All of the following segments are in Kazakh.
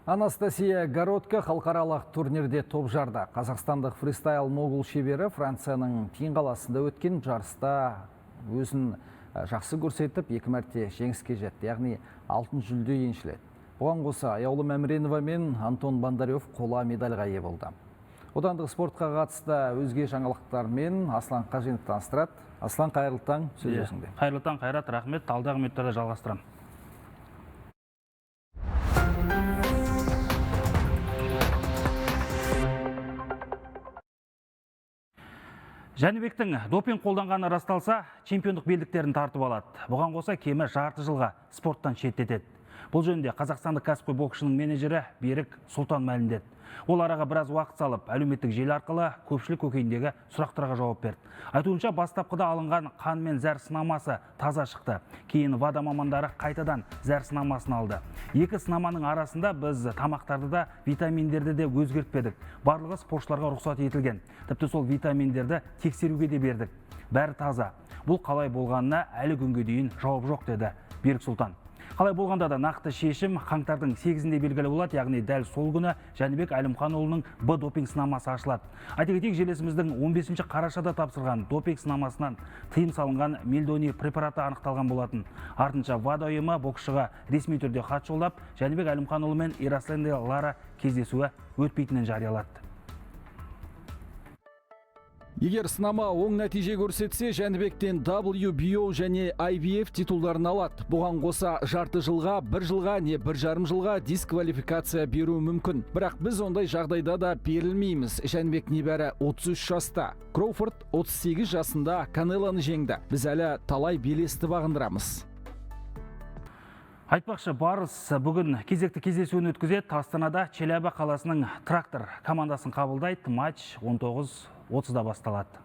Анастасия Городко халықаралық турнирде топ жарды. Қазақстандық фристайл могул шебері Францияның Тин қаласында өткен жарыста өзін жақсы көрсетіп, екі мәрте жеңіске жетті, яғни алтын жүлде еншіледі. Бұған қоса Аяулы Мәміренова мен Антон Бондарев қола медальға ие болды. Отандық спортқа қатысты өзге жаңалықтармен Аслан Қажинов таныстырады. Аслан, қайырлы таң, сөз өзіңде. Қайырлы таң, Қайрат, рахмет. Алдағы минуттарда жалғастырамын. Жәнібектің допинг қолданғаны расталса, чемпиондық белдіктерін тартып алады. Бұған қоса кемі жарты жылға спорттан шеттетеді. Бұл жөнінде қазақстандық кәсіпқой боксшының менеджері Берік Сұлтан мәлімдеді. Ол араға біраз уақыт салып, әлеуметтік желі арқылы көпшілік көкейіндегі сұрақтарға жауап берді. Айтуынша, бастапқыда алынған қан мен зәр сынамасы таза шықты. Кейін ВАДА мамандары қайтадан зәр сынамасын алды. Екі сынаманың арасында біз тамақтарды да, витаминдерді де өзгертпедік. Барлығы спортшыларға рұқсат етілген. Тіпті сол витаминдерді тексеруге де бердік. Бәрі таза. Бұл қалай болғанына әлі күнге дейін жауап жоқ, деді Берік Сұлтан. Қалай болғанда да нақты шешім қаңтардың 8-інде белгілі болады, яғни дәл сол күні Жәнібек Әлімханұлының Б допинг сынамасы ашылады. Айта кетейік, жерлесіміздің 15 қарашада тапсырған допинг сынамасынан тыйым салынған мельдоний препараты анықталған болатын. Артынша ВАДА ұйымы боксшыға ресми түрде хат жолдап, Жәнібек Әлімханұлы мен Эрасленди Лара кездесуі өтпейтінін жариялады. Егер сынама оң нәтиже көрсетсе, Жәнібектен WBO және IBF титулдарын алады. Бұған қоса жарты жылға, бір жылға не 1,5 жылға дисквалификация беруі мүмкін. Бірақ біз ондай жағдайда да берілмейміз. Жәнібек небәрі 33 жаста. Кроуфорд 38 жасында Канелоны жеңді. Біз әлі талай белесті бағындырамыз. Айтпақшы, Барыс бүгін кезекті кездесуін өткізеді. Астанада Челябі қаласының Трактор командасын қабылдайды. Матч 19:30-да басталады.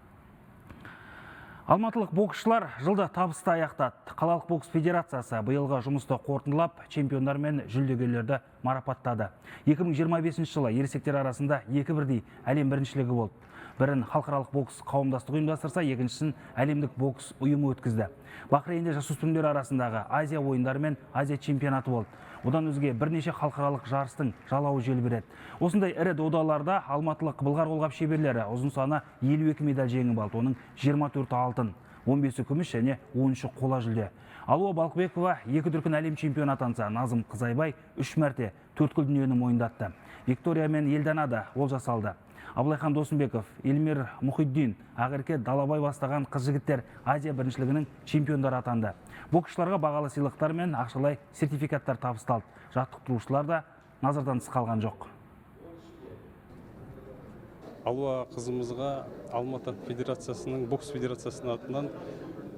Алматылық боксшылар жылды табысты аяқтады. Қалалық бокс федерациясы биылғы жұмысты қорытындылап, чемпиондар мен жүлдегерлерді марапаттады. 2025 жылы ересектер арасында екі бірдей әлем біріншілігі болды. Бірін халықаралық бокс қауымдастығы ұйымдастырса, екіншісін әлемдік бокс ұйымы өткізді. Бахрейнде жасөспірімдер арасындағы Азия ойындары мен Азия чемпионаты болды. Одан өзге бірнеше халықаралық жарыстың жалауы желбіреді. Осындай ірі додаларда алматылық былғары қолғап шеберлері ұзын саны 52 медаль жеңіп алды. Оның 24 алтын, 15-і күміс және 13-і қола жүлде. Алуа Балқыбекова екі дүркін әлем чемпионы атанса, Назым Қызайбай үш мәрте төрткүл дүниені мойындатты. Виктория мен Елдана да олжа салды. Абылайхан Досымбеков, Эльмир Мұхиддин, Ақерке Далабай бастаған қыз жігіттер Азия біріншілігінің чемпиондары атанды. Боксшыларға бағалы сыйлықтар мен ақшалай сертификаттар табысталды. Жаттықтырушылар да назардан тыс қалған жоқ. Алуа қызымызға Алматы федерациясының, бокс федерациясының атынан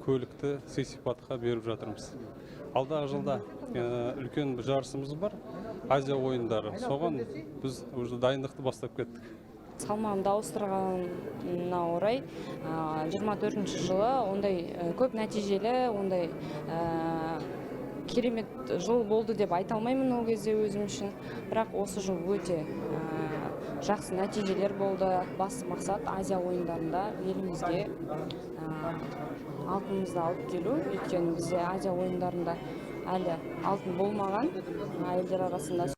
көлікті сый сипатқа беріп жатырмыз. Алдағы жылда үлкен бір жарысымыз бар, Азия ойындары. Соған біз уже дайындықты бастап кеттік. Салмағымды ауыстырғанына орай 24 жылы ондай көп нәтижелі, ондай керемет жыл болды деп айта алмаймын ол кезде өзім үшін. Бірақ осы жыл өте жақсы нәтижелер болды. Басты мақсат — Азия ойындарында елімізге алтынымызды алып келу, өйткені бізде Азия ойындарында әлі алтын болмаған әйелдер арасында.